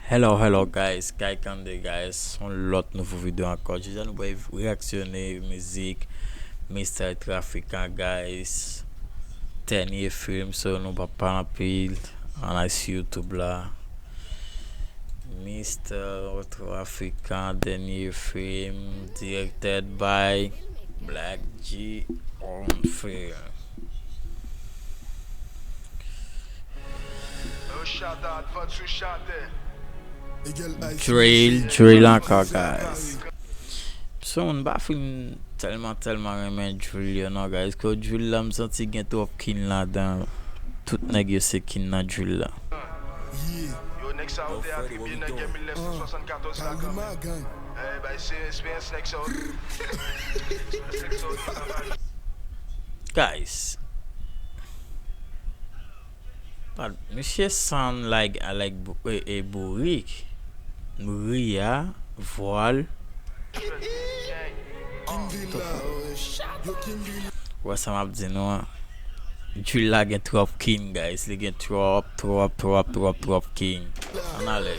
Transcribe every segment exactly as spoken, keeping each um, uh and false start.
Hello, hello guys, Guy Kande guys, yon lòt nouvo videyo ankò. Jodi a nou pral reyaksyone mizik Mister Trafikan guys, dènye fim, so nou p ap pale anpil, ann al sou YouTube la. Mister Trafikan, dènye fim, directed by Black G on Film. Drill, drill ankò, guys. So, m pa fin tèlman, tèlman renmen drill yo, non, guys. Ko drill la, m santi gen twòp king ladan. Tout nèg yo se king nan drill la. Yo, nèg sa yo te atribye nan gè mil nèf san swasannkatòz la kanmenm. Ey, bay se espeyans nèg sa yo. Espeyans nèg sa yo te travay. Guys. But misye sound like, like bou- e, e bourik. Ri a, vwa l. Wè sa m ap di nou an. Drill la gen twòp king, guys. Li gen twòp, twòp, twòp, twòp, twòp king. Ann ale.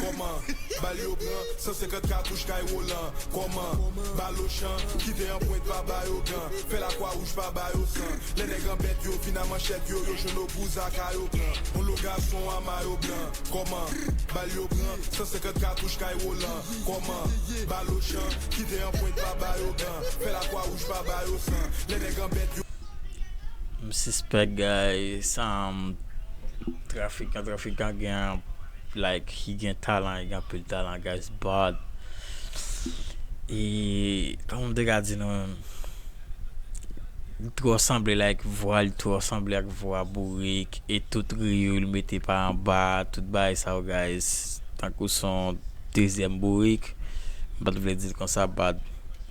Kòman? Bal yo pran, san senkant katouch kay Roland. Kòman? Bal Ochan, kite anprent pa ba yo gan. Fè lakwa wouj pa ba yo san. Lè nèg anbèt yo vin a manchèt yo, yo jwenn obou zaka yo pran. On lo gason a mayo blan. Kòman? Bal yo pran, san senkant katouch kay Roland. Kòman? Bal Ochan, kite anprent pa ba yo gan. Fè lakwa wouj pa ba yo san. Lè nèg anbèt yo. M sispèk, guys, um, Trafikan, Trafikan gen, like, li gen talan, li gen anpil talan, guys, but, e, kòman m te ka di nou menm? Li twò sanble, like, vwa li twò sanble ak vwa bourik, e tout ri yo, li mete pa anba, tout bagay sa yo, guys, tankou se yon dezyèm bourik, m pa t vle di l konsa, but,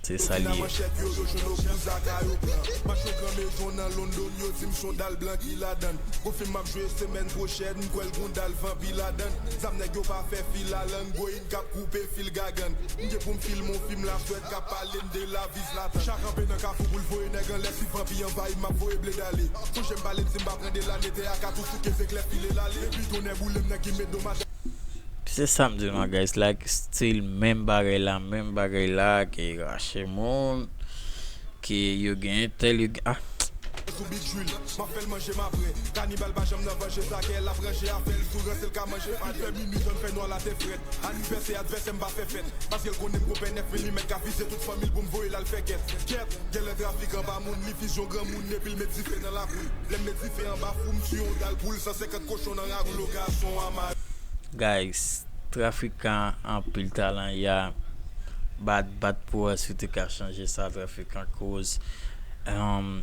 se sa li ye. Manchèt yo, yo jwenn obou zaka yo pran. Mache gran mezon nan London, yo di m se yon dal blan ki ladann. Gon fim m ap jwe semèn pwochèn, m kwè l gon dal vanpi ladann. Zam nèg yo pa fè fil a lang, goyin k ap koupe fil gagann. M gen pou m filme yon fim laswèt k ap pale m de lavi Zlatan. Cha kanpe nan kafou pou l voye nèg anlè, si vanpi anvayi m, m ap voye bled ale. Sonje m pale m di m pa pran de lane, tè a ka tou souke, zeklè file l ale. Epi tonnè boule m, nèg ki met do m atè. Se sa m di nou an, guys, like, still menm bagay la, menm bagay la, ke rache moun, ke yo gen entèl, yo gen, ah. Sou big drill, m ap fè l manje m apre. Kanibal pa janm nan vanje, sa kè l ap ranje afè l, sou ranse l ka manje. Ann fè minui, zòn fè nwa, la te frèt. Anivèsè advèsè m pa fè fèt, paske l konnen m gon pè nèf milimèt ka vize tout fanmi l pou m voye l al fè gèt. Gèt, genlè Trafikan pa moun, li vizyon granmoun, epi l met dife nan lakou l. Lè m met dife anba fou, m tiye yon dal poul, san senkant kochon nan ragoul, lo gason a ma. Guys, Trafikan anpil talan, ya. Bat, bat pou wè si w te ka chanje sa, Trafikan, koz, um,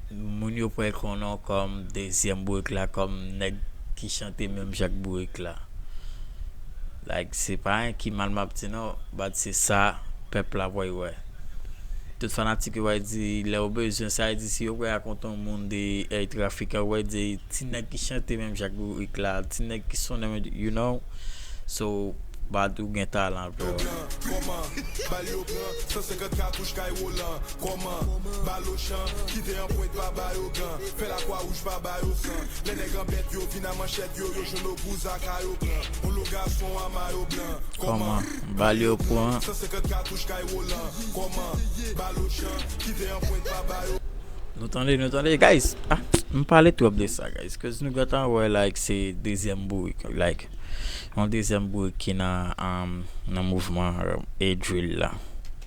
moun yo pral konnen w kòm dezyèm bourik la, kòm nèg ki chante menm jan ak bourik la. Like, se pa anyen ki mal m ap di non, but se sa pèp la pral wè. Tout fanatik yo pral di, lè yo bezwen sa, yo di si yo pral rakonte yon moun de, eh, Trafikan, yo pral di, ti nèg ki chante menm jan ak bourik la, ti nèg ki sonnen menm, you know. So, but ou gen talan, bro. Kòman? Bal yo pran, san senkant katouch kay Roland. Kòman? Bal Ochan, kite anprent pa ba yo gan. Fè lakwa wouj pa ba yo san. Lè nèg anbèt yo vin a manchèt yo, yo jwenn obou zaka yo pran. On lo gason a mayo blan. Kòman? Bal yo pran. San senkant katouch kay Roland. Kòman? Bal Ochan, kite anprent pa ba yo. Nou tande, nou tande, guys. Ah, m pale twòp de sa, guys. Cause nou gentan wè, like, se dezyèm bourik, like, yon dezyèm bourik ki nan, um, nan mouvman, euh, e drill la.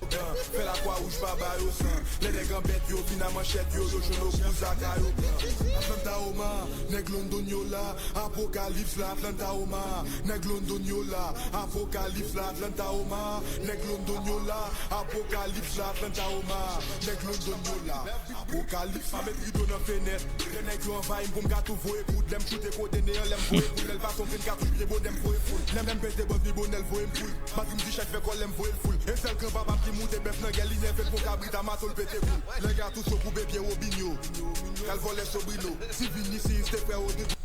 Fè lakwa wouj pa ba yo san. Lè nèg anbèt yo vin a manchèt yo, yo jwenn obou zaka yo pran. Atlanta Omar, nèg London yo la. Apokalips la, Atlanta Omar, nèg London yo la. Apokalips la, Atlanta Omar, nèg London yo la. Apokalips la, Atlanta Omar, nèg London yo la. Apokalips, pa met rido nan fenèt. Lè nèg yo anvayi m pou m ka tou voye poud. Lè m choute kote ne an, lè m voye poud. Lè l pase yon grenn katouch byen bonè m voye foul. Lè m, lè m pete bòz li bonè l voye m koul. Batri m di chèch fè kòl lè m voye l foul. E sèl granpapa m ki moute bèf nan gè li nève l pou kabrit a mato l pete koul. Lè katouch yo koube pye Robinho. Kal vòlè Sobrino. Si Vinicius te frè Rodrigo.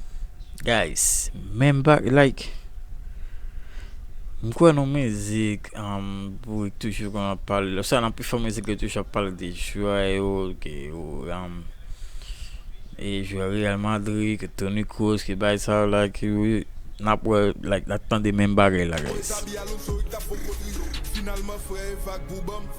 Guys, menm ba, like, M kwè nan mizik, um, pou toujou konn ap pale. Sa nan pifò mizik yo toujou ap pale de jwè yo, ke yo, um, e jwè Real Madrid, ke Toni Kroos, ke bay sa yo la, ke yo, n ap wè, like, n ap tande menm bagay la, guys. Xabi Alonso, Rik t ap fon kontri yo. Finalman, frè Evak Boubanm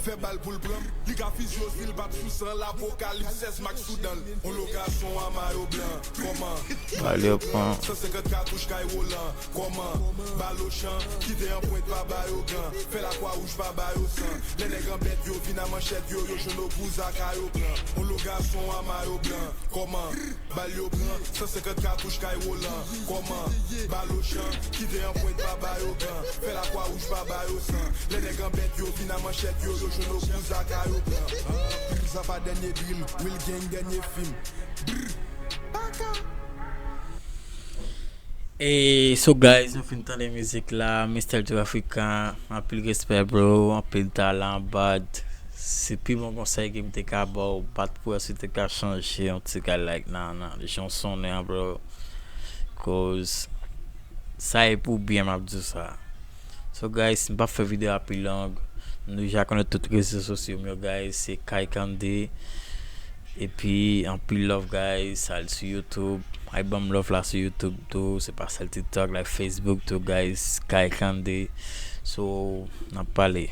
fè bal pou l pran m. Li ka fizye osi l bat sou san. Lapokalips, sèz mak sou dan l. On lo gason a mayo blan. Kòman? Bal yo pran. San senkant katouch kay Roland. Kòman? Bal Ochan, kite anprent pa ba yo gan. Fè lakwa wouj pa ba yo san. Lè nèg anbèt yo vin a manchèt yo, yo jwenn Ogou Zaka yo pran. On lo gason a mayo blan. Kòman? Bal yo pran, san senkant katouch kay Roland. Kòman? Bal Ochan, kite anprent pa ba yo gan. Fè lakwa wouj pa ba yo san. Lè nèg anbèt yo vin a manchèt yo, yo jwenn Ogou Zaka yo pran. Sa pa dènye drill, Will Gang dènye fim. Brr, baka. E so guys, nou fin tande mizik la, Mister Joe Africa, anpil respè bro, anpil talan, bad. Se pi bon konsèy ke m te ka ba w, bat pou wè si w te ka chanje yon ti kal like nan, nan jan w sonnen an bro. Cause sa e pou byen m ap di w sa. So guys, m p ap fè videyo a pi long. Nou deja konnen tout rezo sosyo m yo guys, se Kay Kande. Epi anpil love guys, al sou YouTube. Al ban m love la sou YouTube tou, se pa sèl TikTok, like Facebook tou guys, Kay Kande. So, n ap pale.